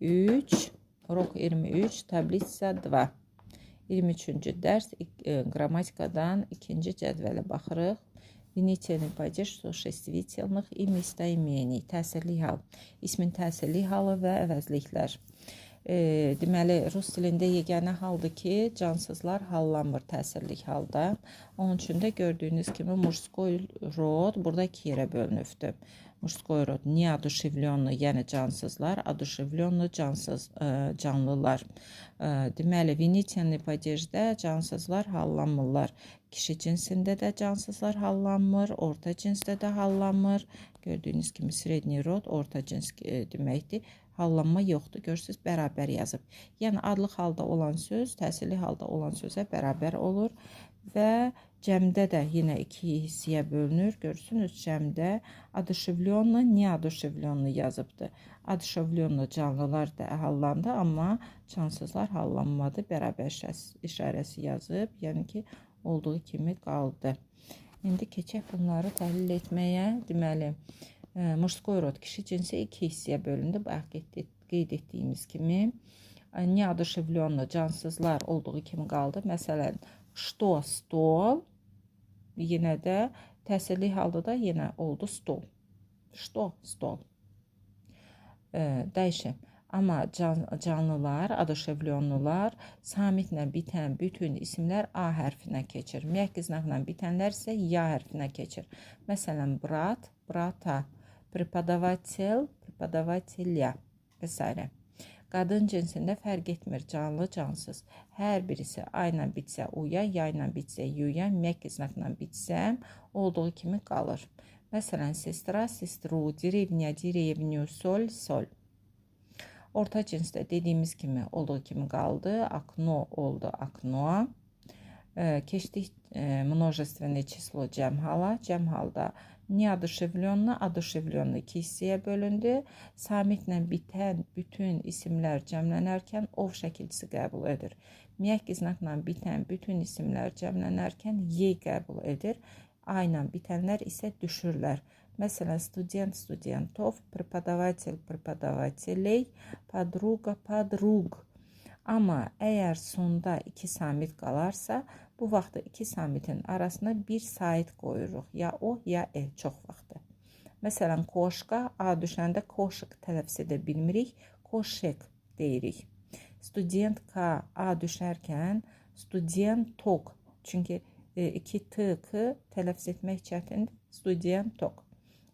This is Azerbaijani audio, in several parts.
3, урок 23, таблица 2. 23-cü dərs qrammatikadan ikinci cədvələ baxırıq. Винительный падеж существительных и местоимений. Təsirli hal. İsmin təsirli halı və əvəzliklər. Deməli, rus dilində yeganə haldır ki, cansızlar hallanmır təsirlik halda. Onun üçün də gördüyünüz kimi мужской rod burada iki yerə bölünübdür. Мужской rod неодушевленный, yəni cansızlar, одушевленный cansız, canlılar. Deməli, винительный падежdə cansızlar hallanmırlar. Kişi cinsində də cansızlar hallanmır, orta cinsdə də hallanmır. Gördüyünüz kimi средний rod orta cins deməkdir. Hallanma yoxdur. Görürsüz, bərabər yazıb. Yəni adlıq halda olan söz təsirli halda olan sözə bərabər olur və cəmdə də yenə iki hissəyə bölünür. Görürsünüz, cəmdə одушевленный, неодушевленный yazıbdır. Одушевленный canlılar da hallandı, amma cansızlar hallanmadı. Bərabər işarəsi yazıb, yəni ki, olduğu kimi qaldı. İndi keçək bunları təhlil etməyə. Deməli, мужской rod kişi cinsi iki hissəyə bölündü. Bayaq qeyd etdiyimiz kimi. Неодушевленный cansızlar olduğu kimi qaldı. Məsələn, что stol, yenə də təsirli halda da yenə oldu stol. Что stol. Dəyişim. Amma canlılar, одушевленныlar samitlə bitən bütün isimlər A hərfinə keçir. Мягкий znakla bitənlər isə Ya hərfinə keçir. Məsələn, брат, брата, преподаватель, преподавателя və s. Qadın cinsində fərq etmir, canlı, cansız. Hər birisi A ilə bitsə U-ya, Ya ilə bitsə Ю-ya, мягкий znakla bitsə olduğu kimi qalır. Məsələn, сестра, сестру, деревня, деревню, соль, соль. Orta cinsdə dediyimiz kimi olduğu kimi qaldı. Окно oldu окно. Keçdik множественное число cəm hala. Cəm halda неодушевленный, одушевленный iki hissəyə bölündü. Samitlə bitən bütün isimlər cəmlənərkən ov şəkilçisi qəbul edir. Мягкий znakla bitən bütün isimlər cəmlənərkən y qəbul edir. A ilə bitənlər isə düşürlər. Məsələn, студент, студентов, преподаватель, преподавателей, подруга, подруг. Amma əgər sonda iki samit qalarsa, bu vaxtda iki samitin arasına bir sait qoyuruq. Ya o, ya e çox vaxtı. Məsələn, кошка, A düşəndə кошек tələffüz edə bilmirik, кошек deyirik. Студентка A düşərkən студенток. Çünki iki T, K tələffüz etmək çətindir. Студенток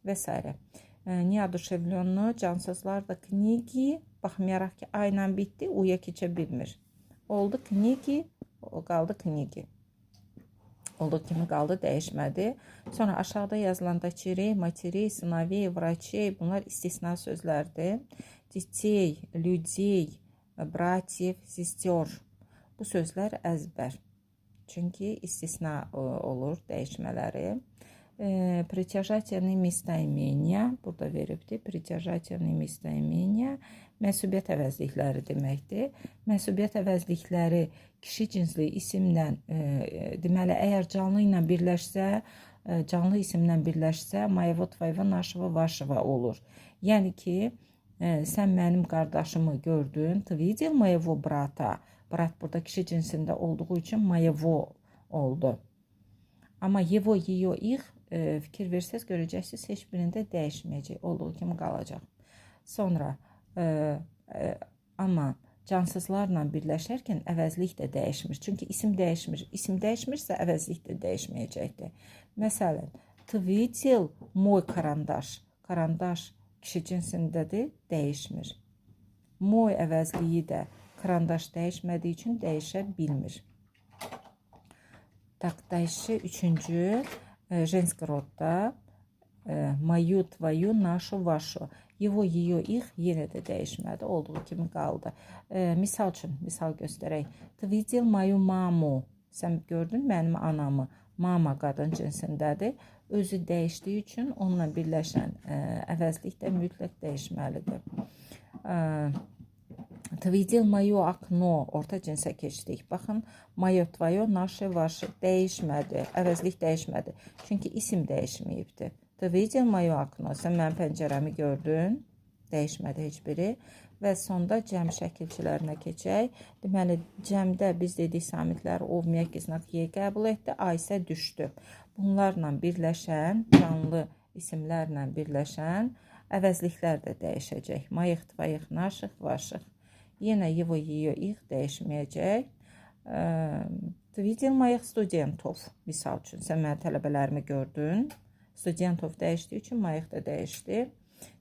və s. Неодушевленный cansızlar da книги, baxmayaraq ki, A ilə bitdi, U-ya keçə bilmir. Oldu книги, o qaldı книги. Olduğu kimi qaldı, dəyişmədi. Sonra aşağıda yazılan дочерей, матерей, сыновей, врачей bunlar istisna sözlərdir. Детей, людей, братьев, сестер. Bu sözlər əzbər. Çünki istisna olur dəyişmələri. Притяжательные местоимения burada veribdir. Притяжательные местоимения mənsubiyyət əvəzlikləri deməkdir. Mənsubiyyət əvəzlikləri kişi cinsli isimlə, deməli, əgər canlı ilə birləşsə, canlı isimlə birləşsə, моего, твоего, нашего, вашего olur. Yəni ki, sən mənim qardaşımı gördün. Ты видел моего брата? Брат burada kişi cinsində olduğu üçün моего oldu. Amma его, ее, их fikir versəz görəcəksiniz, heç birində dəyişməyəcək, olduğu kimi qalacaq. Sonra amma cansızlarla birləşərkən əvəzlik də dəyişmir. Çünki isim dəyişmir. İsim dəyişmirsə əvəzlik də dəyişməyəcəkdir. Məsələn, ты видел мой карандаш? Карандаш kişi cinsindədir, dəyişmir. Мой əvəzliyi də карандаш dəyişmədiyi üçün dəyişə bilmir. Так, дальше üçüncü женский rodda мою, твою, нашу, вашу. Его, ее, их yenə də dəyişmədi. Olduğu kimi qaldı. Misal üçün, misal göstərək. Ты видел мою маму? Sən gördün mənim anamı. Мама qadın cinsindədir. Özü dəyişdiyi üçün onunla birləşən əvəzlik də mütləq dəyişməlidir. Ты видел моё окно? Orta cinsə keçdik. Baxın, моё, твоё, наше, ваше dəyişmədi. Əvəzlik dəyişmədi. Çünki isim dəyişməyibdir. Ты видел моё окно? Sən mənim pəncərəmi gördün? Dəyişmədi heç biri. Və sonda cəm şəkilçilərinə keçək. Deməli, cəmdə biz dedik samitlər o məyək znak Y qəbul etdi, A isə düşdü. Bunlarla birləşən, canlı isimlərlə birləşən əvəzliklər də dəyişəcək. Mayıq, tvayıq, naşıq, vaşıq. Yenə его, ее, их dəyişməyəcək. Ты видел моих студентов? Misal üçün, sən mənim tələbələrimi gördün. Studentov dəyişdiyi üçün моих da dəyişdi.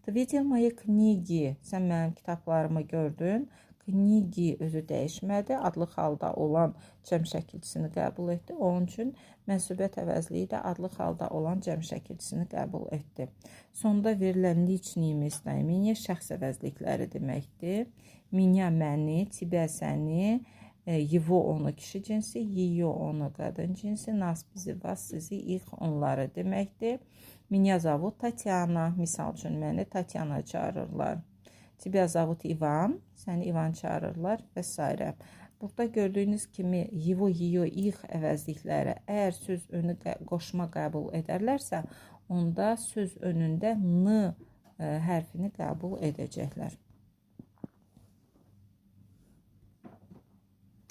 Ты видел мои книги? Sən mənim kitablarımı gördün. Книги özü dəyişmədi. Adlıq halda olan cəm şəkilçisini qəbul etdi. Onun üçün mənsubiyyət əvəzliyi də adlıq halda olan cəm şəkilçisini qəbul etdi. Sonda verilən личные местоимения şəxs əvəzlikləri deməkdir. Меня məni, тебя səni, его onu kişi cinsi, ее onu qadın cinsi, нас bizi, вас sizi, их onları deməkdir. Меня зовут Tatyana. Misal üçün məni Tatyana çağırırlar. Тебя зовут Ivan. Səni İvan çağırırlar və s. Burada gördüyünüz kimi его, ее, их əvəzlikləri əgər söz önü qoşma qəbul edərlərsə, onda söz önündə n hərfini qəbul edəcəklər.